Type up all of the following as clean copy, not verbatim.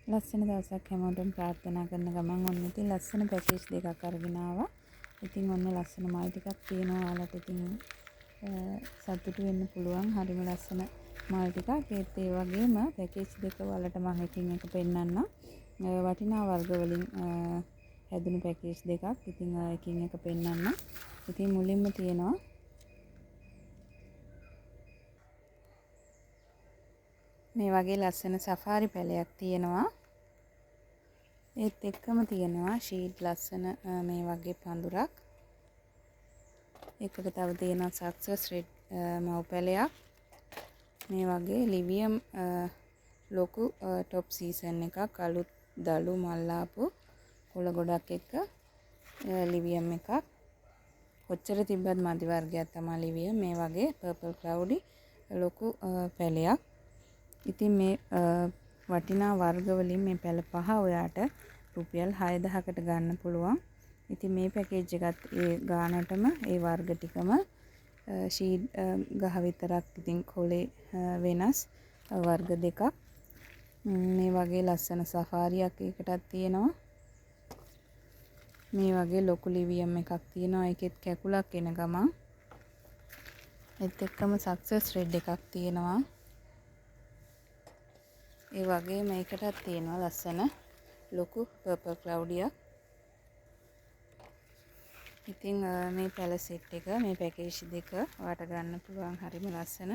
ලස්සන දවසක් හැමෝටම ප්‍රාර්ථනා කරන ගමන් ඔන්න ඉතින් ලස්සන පැකේජ් දෙකක් අරගෙන ආවා. ඉතින් ඔන්න ලස්සන මල් ටිකක් තියෙනවා ඔයාලට. ඉතින් සතුටු වෙන්න පුළුවන්. හරිම ලස්සන මල් ටිකක්. ඒත් ඒ වගේම පැකේජ් දෙක ඔයාලට මම එකින් එක පෙන්නන්නම්. වටිනා වර්ග වලින් හැදුණු පැකේජ් දෙකක්. ඉතින් එකින් එක පෙන්නන්නම්. ඉතින් මුලින්ම තියෙනවා මේ වගේ ලස්සන සෆාරි පැලයක් තියෙනවා. ඒත් එක්කම තියෙනවා ෂීට් ලස්සන මේ වගේ පඳුරක්. ඒකට තව තියෙනවා සක්සස් රෙඩ් මව් පැලයක්. මේ වගේ ලිවියම් ලොකු ටොප් සීසන් එකක්, අලුත් දළු මල් ආපු කොළ ගොඩක් එක්ක ලිවියම් එකක්. කොච්චර තිබ්බත් මදි වර්ගයක් තමයි ලිවියම්. මේ වගේ පර්පල් ක්ලවුඩි ලොකු පැලයක්. ඉතින් මේ වටිනා වර්ග වලින් මේ පැල පහ ඔයාට රුපියල් 6000කට ගන්න පුළුවන්. ඉතින් මේ පැකේජ් එකත් ඒ ගානටම ඒ වර්ග ටිකම ෂීට් ගහ විතරක් ඉතින් කොලේ වෙනස් වර්ග දෙකක්. මේ වගේ ලස්සන සෆාරියක් ඒකටත් තියෙනවා. මේ වගේ ලොකු ලිවියම් එකක් තියෙනවා. ඒකෙත් කැකුලක් එන ගමන් ඒත් එක්කම සක්සස් රෙඩ් එකක් තියෙනවා. ඒ වගේම ඒකටත් තියෙනවා ලස්සන ලොකු පර්පල් ක්ලවුඩියක්. ඉතින් මේ පැල සෙට් එක මේ පැකේජ් දෙක ඔයාට ගන්න පුළුවන්. හරිම ලස්සන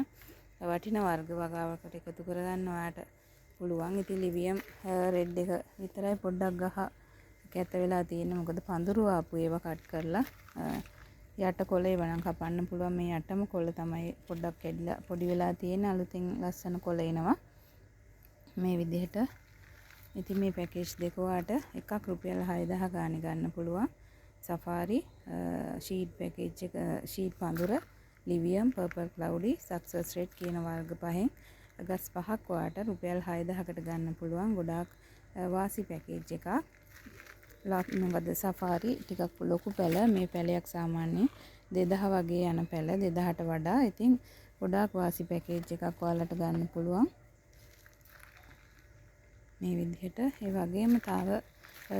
වටින වර්ග වගාවකට එකතු කරගන්න ඔයාට පුළුවන්. ඉතින් ලිවියම් රෙඩ් එක විතරයි පොඩ්ඩක් ගහ කැත වෙලා තියෙන්නේ. මොකද පඳුරු ආපු ඒවා කට් කරලා යට කොළ ඒවා නම් කපන්න පුළුවන්. මේ යටම කොළ තමයි පොඩ්ඩක් කැඩිලා පොඩි වෙලා තියෙන්නේ. අලුතින් ලස්සන කොළ එනවා මේ විදිහට. ඉතින් මේ පැකේජ් දෙක ඔයාට එකක් රුපියල් 6000 ගානේ ගන්න පුළුවන්. සෆාරි ෂීට් පැකේජ් එක, ෂීට් පඳුර, ලිවියම්, පර්පල් ක්ලවුඩි, සක්සස් රෙඩ් කියන වර්ග පහෙන් ගස් පහක් ඔයාට රුපියල් 6000කට ගන්න පුළුවන්. ගොඩාක් වාසි පැකේජ් එකක්. මොකද සෆාරි ටිකක් ලොකු පැල. මේ පැලයක් සාමාන්‍යයෙන් 2000 වගේ යන පැල, 2000ට වඩා. ඉතින් ගොඩාක් වාසි පැකේජ් එකක් ඔයාලට ගන්න පුළුවන් මේ විදිහට. ඒ වගේම තව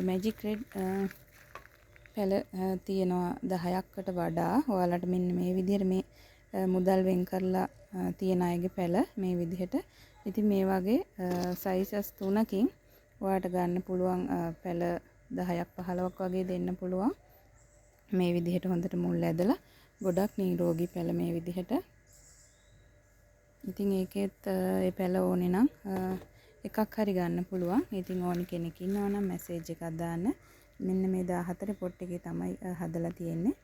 මැජික් රෙඩ් පැල තියෙනවා 10කට වඩා. ඔයාලට මෙන්න මේ විදිහට මේ මුදල් වෙන් කරලා තියෙන අයගේ පැල මේ විදිහට. ඉතින් මේ වගේ සයිසස් තුනකින් ඔයාලට ගන්න පුළුවන්. පැල 10ක් 15ක් වගේ දෙන්න පුළුවන්. මේ විදිහට හොඳට මුල් ඇදලා ගොඩක් නිරෝගී පැල මේ විදිහට. ඉතින් ඒකෙත් ඒ පැල ඕනේ නම් එකක් හරි ගන්න පුළුවන්. ඉතින් ඕනි කෙනෙක් ඉන්නවා නම් මැසේජ් එකක් දාන්න. මෙන්න මේ 14 පොට් එකේ තමයි හදලා තියෙන්නේ.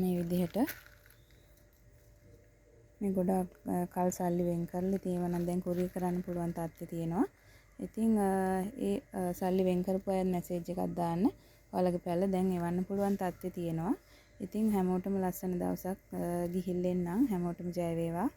මේ විදිහට මේ ගොඩාක් කල් සල්ලි වෙන් කරලා ඉතින් ඒවා නම් දැන් කුරිය කරන්න පුළුවන් තත්ත්වය තියෙනවා. ඉතින් ඒ සල්ලි වෙන් කරපු අයත් මැසේජ් එකක් දාන්න. ඔයාලගේ පැල දැන් එවන්න පුළුවන් තත්ත්වය තියෙනවා. ඉතින් හැමෝටම ලස්සන දවසක් ගිහිල්ලා එන්නම්. හැමෝටම ජය වේවා.